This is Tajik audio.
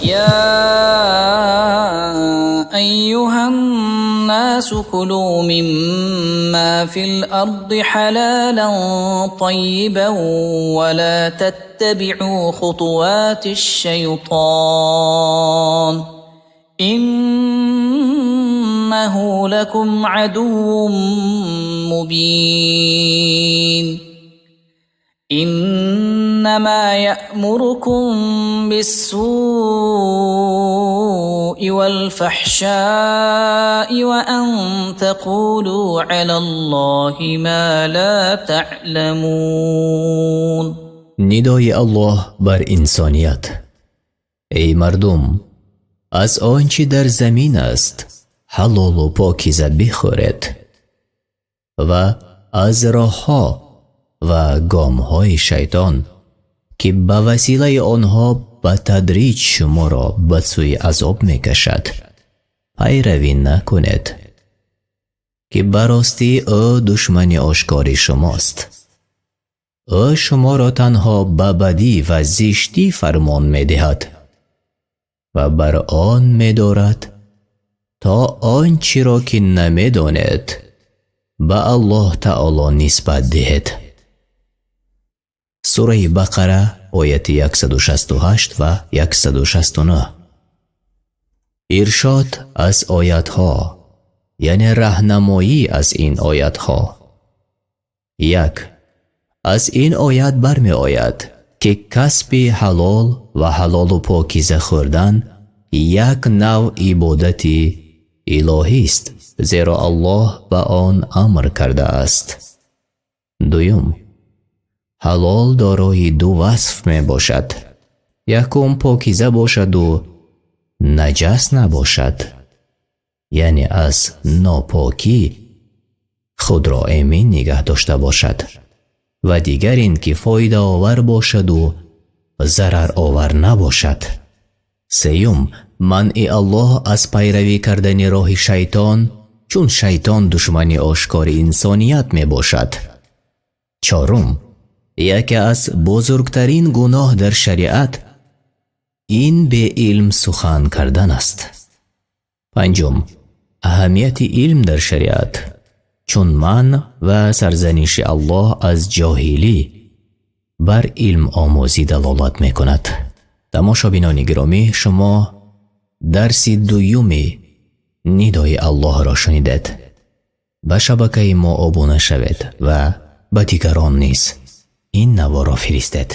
يا أيها الناس كلوا مما في الأرض حلالا طيبا ولا تتبعوا خطوات الشيطان إنه لكم عدو مبين. إنما يأمركم بالسوء والفحشاء وأن تقولوا على الله ما لا تعلمون. Нидои Аллоҳ бар инсоният: Эй мардум, аз он чӣ дар замин аст, ҳалолу покиза бихӯред ва аз роҳҳо ва гомҳои шайтон, ки ба василаи онҳо ба тадриҷ шуморо ба сӯи азоб мекашад, пайравӣ накунед, ки ба ростӣ ӯ душмани ошкори шумост. Ӯ шуморо танҳо ба бадӣ ва зиштӣ фармон медиҳад ва бар он медорад, то он чиро ки намедонед, ба Аллоҳ таоло нисбат диҳед. Сураи Бақара, ояти 168 ва 169. Иршод аз оятҳо, яъне раҳнамоӣ аз ин оятҳо. Як: аз ин оят бармеояд, ки касби ҳалол ва ҳалолу покиза хӯрдан як навъ ибодати илоҳист, зеро Аллоҳ ба он амр кардааст. Дуюм: ҳалол дорои ду васф мебошад. Якум, покиза бошаду наҷас набошад, яъне аз нопокӣ худро эмин нигаҳ дошта бошад, ва дигар ин ки фоидаовар бошаду зараровар набошад. Сеюм: манъи Аллоҳ аз пайравӣ кардани роҳи шайтон, чун шайтон душмани ошкори инсоният мебошад. Чорум: яке аз бузургтарин гуноҳ дар шариат ин беилм сухан кардан аст. Панҷум: аҳамияти илм дар шариат, чун манъ ва сарзаниши Аллоҳ аз ҷоҳилӣ бар илмомӯзӣ далолат мекунад. Тамошобинони гиромӣ, шумо дарси дуюми нидои Аллоҳро шунидед. Ба шабакаи мо обуна шавед ва ба дигарон низ ин наворро фиристед.